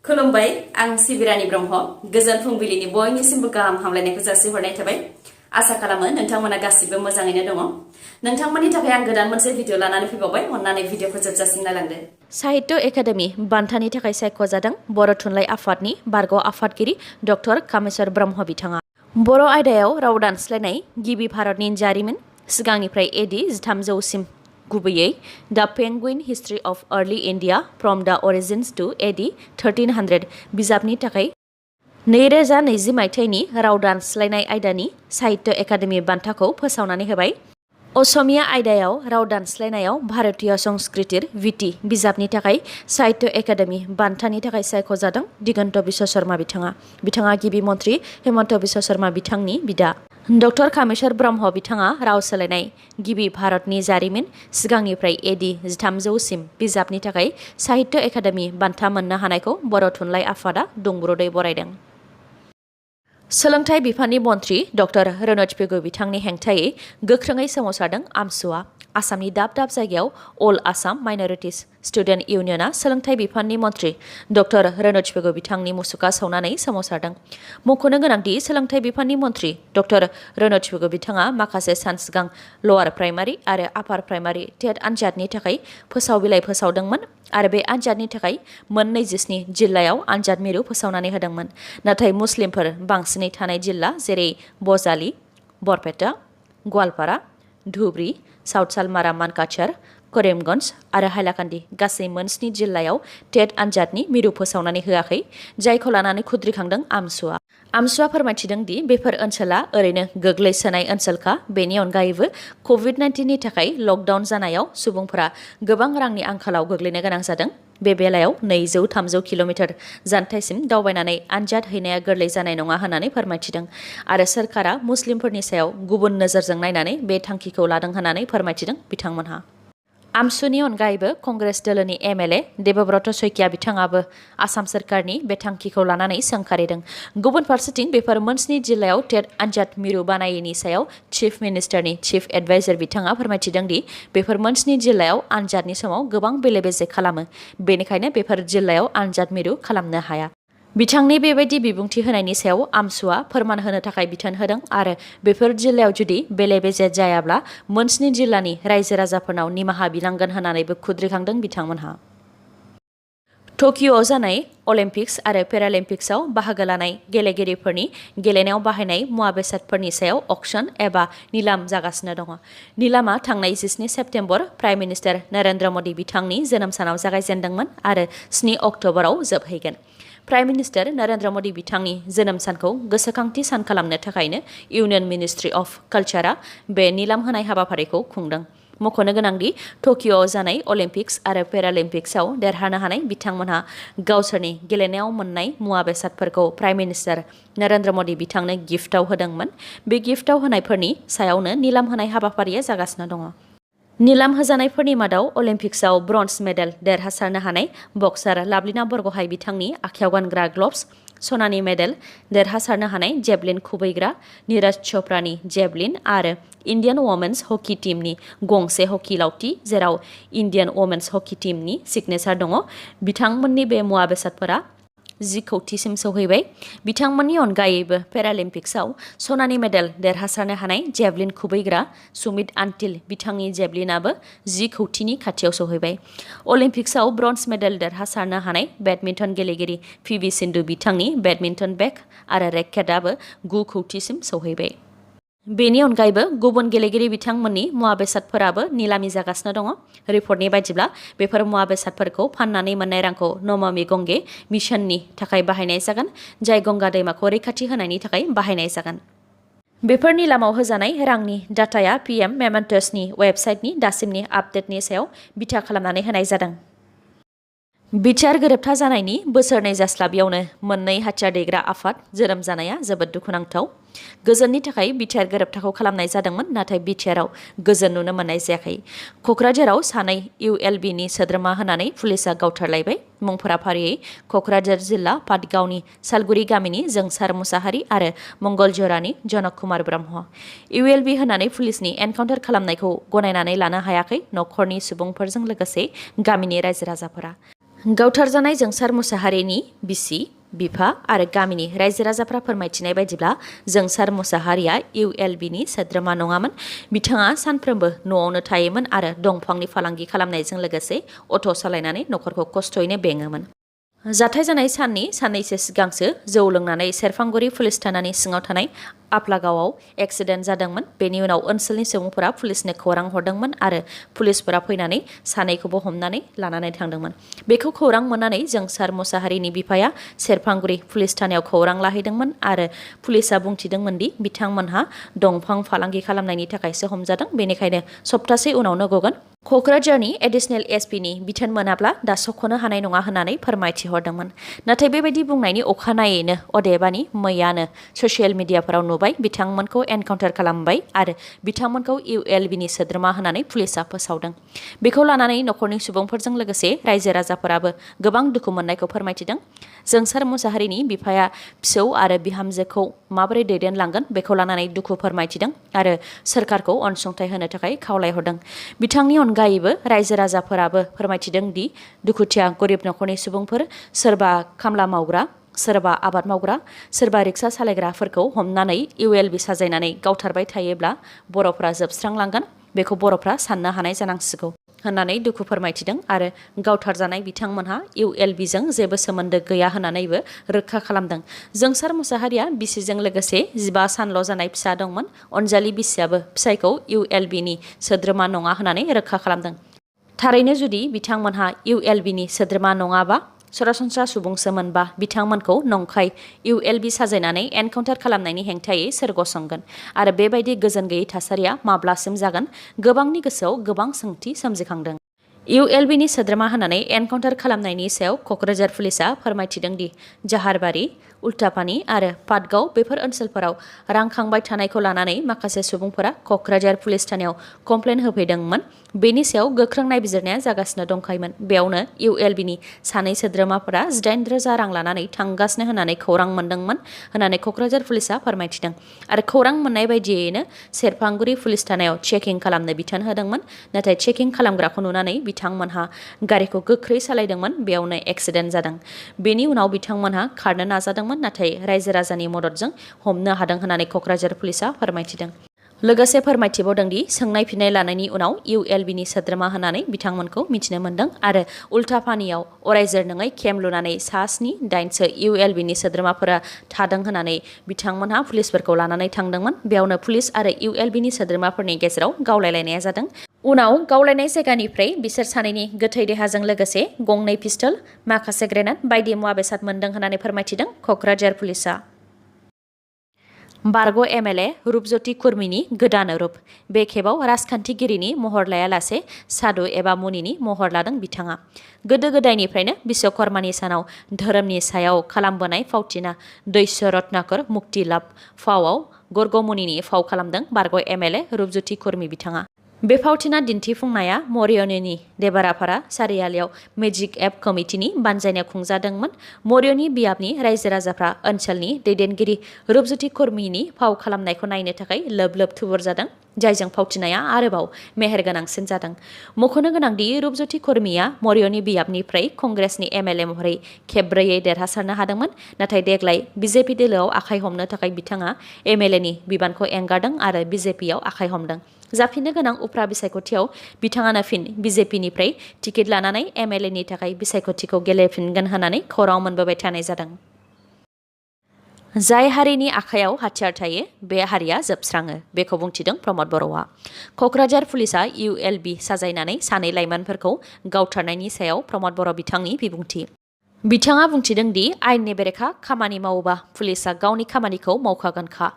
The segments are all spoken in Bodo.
खुलुमबाय आं सिबिरानि ब्रह्म गोजोन फुंबिलिनि बयनिसिमबो गाहाम हामलायनायखौ जासिहरनाय थाबाय आसा खालामो नोंथांमोना गासिबो मोजाङैनो दङ नोंथांमोननि थाखाय आं गोदान मोनसे भिडिअ लानानै फैबावबाय अन्नानै भिडिअखौ जोबजासिम नायलांदो साहित्य एकाडेमि बान्थानि थाखाय सायख'जादों बर' थुनलाइ आफादनि बारग' आफादगिरि डक्टर कामेश्वर ब्रह्म बिथाङा बर' आयदायाव राव दानस्लायनाय गिबि भारतनि जारिमिन सिगांनिफ्राय एडि 1300सिम गुबैयै द penguin history of early India from द अरिजिन्स टू एडि 1300 बिजाबनि थाखाय 2020 मायथाइनि राव दानस्लायनाय आयदानि साहित्य एकाडेमि बान्थाखौ फोसावनानै होबाय असमिया आयदायाव राव दानस्लायनायाव भारतीय संस्कृतिर वीति बिजाबनि थाखाय साहित्य एकाडेमि बान्थानि थाखाय सायख'जादों दिगन्त विश्व शर्मा बिथाङा गिबि मन्त्रि हेमन्त विश्व शर्मा बिथांनि बिदा डक्टर कामेश्वर ब्रह्म बिथाङा राव सोलायनाय गिबि भारतनि जारिमिन सिगांनिफ्राय एडि 1300सिम बिजाबनि थाखाय साहित्य एकाडेमि बान्था मोननो हानायखौ बर' थुनलाइ आफादा दुंब्रुदै बरायदों सोलोंथाइ बिफाननि मन्त्रि डक्टर रनज पेगु बिथांनि हेंथायै गोख्रोङै सोमावसारदों आमसुआ आसामनि दाब दाब जायगायाव अल आसाम माइनरिटिस स्टुडेन्ट इउनियना सोलोंथाइ बिफाननि मन्त्रि डक्टर रनज पेगु बिथांनि मुसुखा सावनानै सोमावसारदों मख'नो गोनांदि सोलोंथाइ बिफाननि मन्त्रि डक्टर रनज पेगु बिथाङा माखासे सान सिगां लवार प्राइमारि आरो आपार प्राइमारि टेट आनजादनि थाखाय फोसाव बिलाइ फोसावदोंमोन आरो बे आनजादनि थाखाय मोन 27 जिल्लायाव आनजाद मिरु फोसावनानै होदोंमोन नाथाय मुस्लिमफोर बांसिनै थानाय जिल्ला जेरै बजालि बरपेटा गवालपारा धुबरी साउथ सालमारा मानकाचार करीमगंज आरो हाइलाकान्दि गासै मोन 7 जिल्लायाव टेट आनजादनि मिरु फोसावनानै होआखै जायखौ लानानै खुद्रिखांदों आमसुआ फोरमायथिदों दि बेफोर ओनसोला ओरैनो गोग्लैसोनाय ओनसोलखा बेनि अनगायैबो कभिड-19 नि थाखाय लकडाउन जानायाव सुबुंफोरा गोबां रांनि आंखालाव गोग्लैनो गोनां जादों बे बेलायाव 200-300 किल'मिटार जानथायसिम दावबायनानै आनजाद हैनाया गोरलै जानाय नङा होननानै फोरमायथिदों आरो सोरखारा मुस्लिमफोरनि सायाव गुबुन नोजोरजों नायनानै बे थांखिखौ लादों होननानै फोरमायथिदों बिथांमोनहा आमसुनि अनगायैबो कंग्रेस दोलोनि एमएलए देबब्रत सैकिया बिथाङाबो आसाम सोरखारनि बे थांखिखौ लानानै सोंखारिदों गुबुन फारसेथिं बेफोर मोन 7 जिल्लायाव टेट आनजाद मिरु बानायैनि सायाव चिफ मिनिस्टारनि चिफ एडभाइजार बिथाङा फोरमायथिदों दि बेफोर मोन 7 जिल्लायाव आनजादनि समाव गोबां बेले बेजे खालामो बेनिखायनो बेफोर जिल्लायाव आनजाद मिरु खालामनो हाया बिथांनि बेबायदि बिबुंथि होनायनि सायाव आमसुआ फोरमान होनो थाखाय बिथोन होदों आरो बेफोर जिल्लायाव जुदि बेले बेजे जायाब्ला मोन 7 जिल्लानि रायजो राजाफोरनाव निमाहा बिनांगोन होननानैबो खुद्रिखांदों बिथांमोनहा टकिअ'आव जानाय अलिम्पिक्स आरो पेरालिम्पिक्सआव बाहागो लानाय गेलेगिरिफोरनि गेलेनायाव बाहायनाय मुवा बेसादफोरनि सायाव अक्सन एबा निलाम जागासिनो दङ निलामा थांनाय 17 September prime minister Narendra Modi बिथांनि जोनोम सानाव जागायजेनदोंमोन आरो 7 अक्ट'बराव जोबहैगोन प्राइम मिनिस्टार नरेन्द्र मदि बिथांनि जोनोम सानखौ गोसोखांथि सान खालामनो थाखायनो इउनियन मिनिस्ट्रि अफ कालचारआ बे निलाम होनाय हाबाफारिखौ खुंदों मख'नो गोनांदि टकिअ'आव जानाय अलिम्पिक्स आरो पेरालिम्पिक्सआव देरहानो हानाय बिथांमोनहा गावसोरनि गेलेनायाव मोननाय मुवा बेसादफोरखौ प्राइम मिनिस्टार नरेन्द्र मदि बिथांनो गिफ्टआव होदोंमोन बे गिफ्टआव होनायफोरनि सायावनो निलाम होनाय हाबाफारिया जागासिनो दङ निलाम होजानायफोरनि मादाव अलिम्पिक्सआव ब्रन्ज मेडेल देरहासारनो हानाय बक्सार लाभलिना बरग'हाय बिथांनि आखायाव गानग्रा ग्लभ्स सनानि मेडेल देरहासारनो हानाय जेभलिन खुबैग्रा नीरज चोपड़ानि जेभलिन आरो इन्डियान वमेन्स हकी टीमनि गंसे हकी लावथि जेराव इन्डियान वमेन्स हकी टीमनि सिगनेचार दङ बिथांमोननि बे मुवा बेसादफोरा 10 कौटिसिम सौहैबाय बिथांमोननि अनगायैबो पेरालिम्पिक्सआव सनानि मेडेल देरहासारनो हानाय जेभलिन खुबैग्रा सुमित आन्टिल बिथांनि जेभलिनाबो 10 कौटिनि खाथियाव सौहैबाय अलिम्पिक्सआव ब्रन्ज मेडेल देरहासारनो हानाय बेडमिन्टन गेलेगिरि पिभि सिन्धु बिथांनि बेडमिन्टन बेग आरो रेकेटआबो 9 कौटिसिम सौहैबाय बेनि अनगायैबो गुबुन गेलेगिरि बिथांमोननि मुवा बेसादफोराबो निलामि जागासिनो दङ रिपर्टनि बायदिब्ला बेफोर मुवा बेसादफोरखौ फाननानै मोननाय रांखौ नमामि गंगे मिशननि थाखाय बाहायनाय जागोन जाय गंगा दैमाखौ रैखाथि होनायनि थाखाय बाहायनाय जागोन बेफोर निलामाव होजानाय रांनि डाटाया पीएम मेमेन्टसनि वेबसाइटनि दासिमनि आपडेटनि सायाव बिथा खालामनानै होनाय जादों बिटिआर गोरोबथा जानायनि बोसोरनै जास्लाबियावनो मोननै हाथियार दैग्रा आफाद जोनोम जानाया जोबोद दुखुनांथाव गोजोननि थाखाय बिटिआर गोरोबथाखौ खालामनाय जादोंमोन नाथाय बिटिआरआव गोजोन नुनो मोननाय जायाखै क'क्राझाराव सानै ULB नि सोद्रोमा होनानै पुलिसआ गावथारलायबाय मुंफोरा फारियै क'क्राझार जिल्ला पाटगावनि सालगुरि गामिनि जोंसार मुसाहारि आरो मंगलजरानि जनक कुमार ब्रह्म ULB होनानै पुलिसनि एनकाउन्टार खालामनायखौ गनायनानै लानो हायाखै न'खरनि सुबुंफोरजों लोगोसे गामिनि रायजो राजाफोरा गावथारजानाय जोंसार मुसाहारिनि बिसि बिफा आरो गामिनि रायजो राजाफ्रा फोरमायथिनाय बायदिब्ला जोंसार मुसाहारिया ULBनि सोद्रोमा नङामोन। बिथाङा सानफ्रोमबो न'आवनो थायोमोन आरो दंफांनि फालांगि खालामनायजों लोगोसे अट' सालायनानै न'खरखौ खस्थ'यैनो बेङोमोन। जाथाय जानाय साननि साननैसो सिगांसो जौ लोंनानै सेरफांगुरि पुलिस थानानि सिङाव थानाय आप्लागावआव एक्सिडेन्ट जादोंमोन। बेनि उनाव ओनसोलनि सुबुंफोरा पुलिसनो खौरां हरदोंमोन आरो पुलिसफोरा फैनानै सानैखौबो हमनानै लानानै थांदोंमोन। बेखौ खौरां मोननानै जोंसार मुसाहारिनि बिफाया सेरफांगुरि पुलिस थानायाव खौरां लाहैदोंमोन आरो पुलिसआ बुंथिदोंमोन दि बिथांमोनहा दंफां फालांगि खालामनायनि थाखायसो हमजादों, बेनिखायनो सप्तासे उनावनो गगोन। क'क्राझारनि एडिशनेल SPनि बिथोन मोनाब्ला दा सख'नो हानाय नङा होननानै फोरमायथि हरदोंमोन। नाथाय बेबायदि बुंनायनि अखानायैनो अदेबानि मैयानो ससियेल मिडियाफोराव नुबाय बिथांमोनखौ एनकाउन्टार खालामबाय आरो बिथांमोनखौ ULBनि सोद्रोमा होननानै पुलिसआ फोसावदों। बेखौ लानानै न'खरनि सुबुंफोरजों लोगोसे रायजो राजाफोराबो गोबां दुखु मोननायखौ फोरमायथिदों। जोंसार मुसाहारिनि बिफाया फिसौ आरो बिहामजोखौ माबोरै दैदेनलांगोन बेखौ लानानै दुखु फोरमायथिदों आरो सोरखारखौ अनसुंथाइ होनो थाखाय खावलायहरदों। बिथांनि अनगायैबो रायजो राजाफोराबो फोरमायथिदों दि दुखुथिया गरिब न'खरनि सुबुंफोर, सोरबा खामला मावग्रा, सोरबा आबाद मावग्रा, सोरबा रिक्सा सालायग्राफोरखौ हमनानै ULB साजायनानै गावथारबाय थायोब्ला बर'फ्रा जोबस्रांलांगोन, बेखौ बर'फ्रा साननो हानाय जानांसिगौ होननानै दुखु फोरमायथिदों आरो गावथारजानाय बिथांमोनहा ULBजों जेबो सोमोन्दो गैया होननानैबो रोखा खालामदों। जोंसार मुसाहारिया बिसिजों लोगोसे 15 सानल' जानाय फिसा दंमोन। अनजालि बिसियाबो फिसायखौ ULBनि सोद्रोमा नङा होननानै रोखा खालामदों। थारैनो जुदि बिथांमोनहा ULBनि सोद्रोमा नङाबा सरासनस्रा सुबुंसोमोनबा बिथांमोनखौ नंखाय ULB साजायनानै एनकाउन्टार खालामनायनि हेंथायै सोर गसंगोन आरो बेबायदि गोजोन गैयै थासारिया माब्लासिम जागोन? गोबांनि गोसोआव गोबां सोंथि सोमजिखांदों। ULBनि सोद्रोमा होननानै एनकाउन्टार खालामनायनि सायाव क'क्राझार पुलिसआ फोरमायथिदों दि जाहारबारि, उल्टापानि आरो पाटगाव बेफोर ओनसोलफोराव रां खांबाय थानायखौ लानानै माखासे सुबुंफोरा क'क्राझार पुलिस थानायाव कमप्लेन होफैदोंमोन। बेनि सायाव गोख्रों नायबिजिरनाया जागासिनो दंखायोमोन। बेयावनो ULBनि सानै सोद्रोमाफोरा 18,000 रां लानानै थांगासिनो होननानै खौरां मोनदोंमोन होननानै क'क्राझार पुलिसआ फोरमायथिदों आरो खौरां मोननाय बायदियैनो सेरफांगुरि पुलिस थानायाव चेकिं खालामनो बिथोन होदोंमोन। नाथाय चेकिं खालामग्राखौ नुनानै बिथांमोनहा गारिखौ गोख्रै सालायदोंमोन, बेयावनो एक्सिडेन्ट जादों। बेनि उनाव बिथांमोनहा खारनो नाजादोंमोन, नाथाय रायजो राजानि मददजों हमनो हादों होननानै क'क्राझार पुलिसआ फोरमायथिदों। लोगोसे फोरमायथिबावदों दि सोंनाय फिननाय लानायनि उनाव ULBनि सोद्रोमा होननानै बिथांमोनखौ मिथिनो मोन्दों आरो उल्टापानियाव अरायजोर नङै केम्प लुनानै सा 7-8सो ULBनि सोद्रोमाफोरा थादों होननानै बिथांमोनहा पुलिसफोरखौ लानानै थांदोंमोन। बेयावनो पुलिस आरो ULBनि सोद्रोमाफोरनि गेजेराव गावलायलायनाया जादों। उनाव गावलायनाय जायगानिफ्राय बिसोर सानैनि गोथै देहाजों लोगोसे गंनै पिस्तल, माखासे ग्रेनेड बायदि मुवा बेसाद मोन्दों होननानै फोरमायथिदों क'क्राझार पुलिसआ। बारग' MLA रुपज्योति खुर्मीनि गोदान रुप। बे खेबाव राजखान्थिगिरिनि महर लायालासे साधु एबा मुनिनि महर लादों बिथाङा। गोदो गोदायनिफ्रायनो बिश्वकर्मानि सानाव धोरोमनि सायाव खालामबोनाय फावथिना दैस्य रत्नाकर मुक्ति लाभ फावआव गर्गमुनिनि फाव खालामदों बारग' MLA रुपज्योति खुर्मी बिथाङा। बे फावथिना दिन्थिफुंनाया मरियनीनि देबारापारा सारियालियाव मेजिक एप कमिटिनि बानजायनायाव खुंजादोंमोन। मरियनी बियाबनि रायजो राजाफ्रा ओनसोलनि दैदेनगिरि रुपज्योति खुर्मीनि फाव खालामनायखौ नायनो थाखाय लोब लोब थुबुर जादों, जायजों फावथिनाया आरोबाव मेहेरगोनांसिन जादों। मख'नो गोनांदि रुपज्योति खुर्मीया मरियनी बियाबनिफ्राय कंग्रेसनि MLA महरै खेबब्रैयै देरहासारनो हादोंमन। नाथाय देग्लाय BJP दोलोआव आखाइ हमनो थाखाय बिथाङा MLAनि बिबानखौ एंगारदों आरो BJPआव आखाइ हमदों। जाफिननो गोनां उफ्रा बिसायख'थियाव बिथाङानो फिन BJPनिफ्राय टिकेट लानानै MLAनि थाखाय बिसायख'थिखौ गेलेफिनगोन होननानै खौरां मोनबोबाय थानाय जादों। जाय हारिनि आखायाव हाथियार थायो बे हारिया जोबस्राङो, बेखौ बुंथिदों प्रमद बर'आ। क'क्राझार पुलिसआ ULB साजायनानै सानै लाइमोनफोरखौ गावथारनायनि सायाव प्रमद बर' बिथांनि बिबुंथि। बिथाङा बुंथिदों दि आयेननि बेरेखा खामानि मावोबा पुलिसआ गावनि खामानिखौ मावखागोनखा।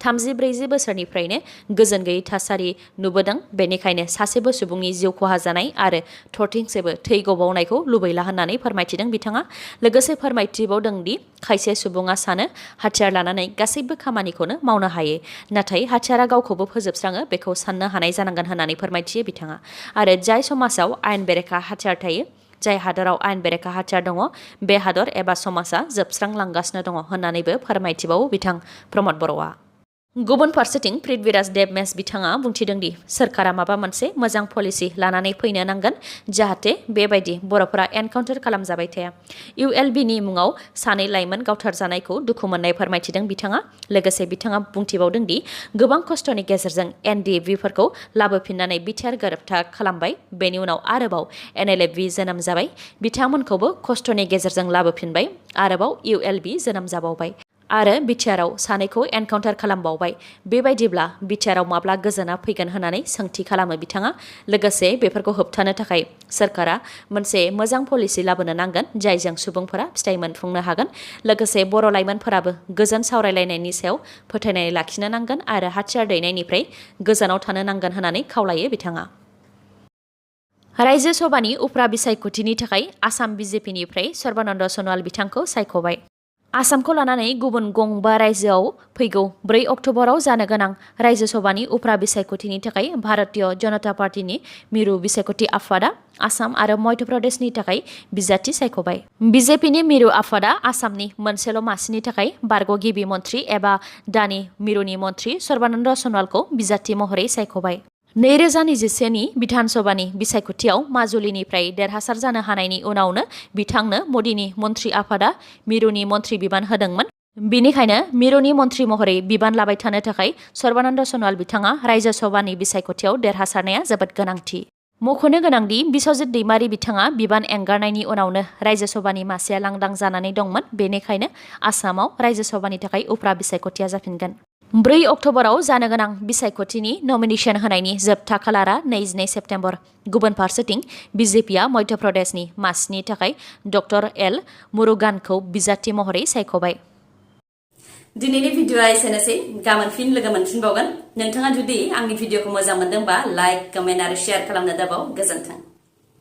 30-40 बोसोरनिफ्रायनो गोजोन गैयै थासारि नुबोदों, बेनिखायनो सासेबो सुबुंनि जिउ खहा जानाय आरो थरथिंसेबो थै गबावनायखौ लुबैला होननानै फोरमायथिदों बिथाङा। लोगोसे फोरमायथिबावदों दि खायसे सुबुङा सानो हाथियार लानानै गासैबो खामानिखौनो मावनो हायो, नाथाय हाथियारा गावखौबो फोजोबस्राङो, बेखौ साननो हानाय जानांगोन होननानै फोरमायथियो बिथाङा। आरो जाय समाजाव आयेन बेरेखा हाथियार थायो, जाय हादराव आयेन बेरेखा हाथियार दङ, बे हादर एबा समाजा जोबस्रांलांगासिनो दङ होननानैबो फोरमायथिबावो बिथां प्रमद बर'आ। गुबुन फारसेथिं पृथ्वीराज देबमेस बिथाङा बुंथिदों दि सोरखारा माबा मोनसे मोजां पलिसि लानानै फैनो नांगोन जाहाथे बेबायदि बर'फोरा एनकाउन्टार खालामजाबाय थाया। ULB नि मुङाव सानै लाइमोन गावथारजानायखौ दुखु मोननाय फोरमायथिदों बिथाङा। लोगोसे बिथाङा बुंथिबावदों दि गोबां खस्थ'नि गेजेरजों NDFV-फोरखौ लाबोफिननानै बिटिआर गोरोबथा खालामबाय। बेनि उनाव आरोबाव NLFV जोनोम जाबाय। बिथांमोनखौबो खस्थ'नि गेजेरजों लाबोफिनबाय। आरोबाव ULB जोनोम जाबावबाय। आरो बिटिआरआव सानैखौ एनकाउन्टार खालामबावबाय। बेबायदिब्ला बिटिआरआव माब्ला गोजोना फैगोन होननानै सोंथि खालामो बिथाङा। लोगोसे बेफोरखौ होबथानो थाखाय सोरखारा मोनसे मोजां पलिसि लाबोनो नांगोन जायजों सुबुंफोरा फिथाइ मोनफुंनो हागोन। लोगोसे बर' लाइमोनफोराबो गोजोन सावरायलायनायनि सायाव फोथायनाय लाखिनो नांगोन आरो हाथियार दैनायनिफ्राय गोजानाव थानो नांगोन होननानै खावलायो बिथाङा। रायजो सभानि उफ्रा बिसायख'थिनि थाखाय आसाम BJP-निफ्राय सर्बानन्द सन'वाल बिथांखौ सायख'बाय। आसामखौ लानानै गुबुन गंबा रायजोआव फैगौ 4 अक्ट'बराव जानो गोनां रायजो सभानि उफ्रा बिसायख'थिनि थाखाय भारतीय जनता पार्टीनि मिरु बिसायख'थि आफादा आसाम आरो मध्य प्रदेशनि थाखाय बिजाथि सायख'बाय। BJP-नि मिरु आफादा आसामनि मोनसेल' मासिनि थाखाय बारग' गिबि मन्थ्रि एबा दानि मिरुनि मन्थ्रि सर्बानन्द सन'वालखौ बिजाथि महरै सायख'बाय। 2021नि बिधान सभानि बिसायख'थियाव माजुलिनिफ्राय देरहासार जानो हानायनि उनावनो बिथांनो मदिनि मन्थ्रि आफादा मिरुनि मन्थ्रि बिबान होदोंमोन। बिनिखायनो मिरुनि मन्थ्रि महरै बिबान लाबाय थानो थाखाय सर्बानन्द सन'वाल बिथाङा रायजो सभानि बिसायख'थियाव देरहासारनाया जोबोद गोनांथि। मख'नो गोनांदि बिस्वजित दैमारी बिथाङा बिबान एंगारनायनि उनावनो रायजो सभानि मासिया लांदां जानानै दंमोन। बेनिखायनो आसामाव रायजो सभानि थाखाय उफ्रा बिसायख'थिया जाफिनगोन। 4 अक्ट'बराव जानो गोनां बिसायख'थिनि नमिनेशन होनायनि जोबथा खालारा 22 सेप्तेम्बर। गुबुन फारसेथिं BJP-आ मध्य प्रदेशनि मासिनि थाखाय डक्टर L. मुरुगानखौ बिजाथि महरै सायख'बाय। दिनैनि भिडिअ'आ एसेनोसै। गाबोन फिन लोगो मोनफिनबावगोन। नोंथाङा जुदि आंनि भिडिअ'खौ मोजां मोनदोंबा लाइक, कमेन्ट आरो शेयार खालामनो दाबाव। गोजोन्थों।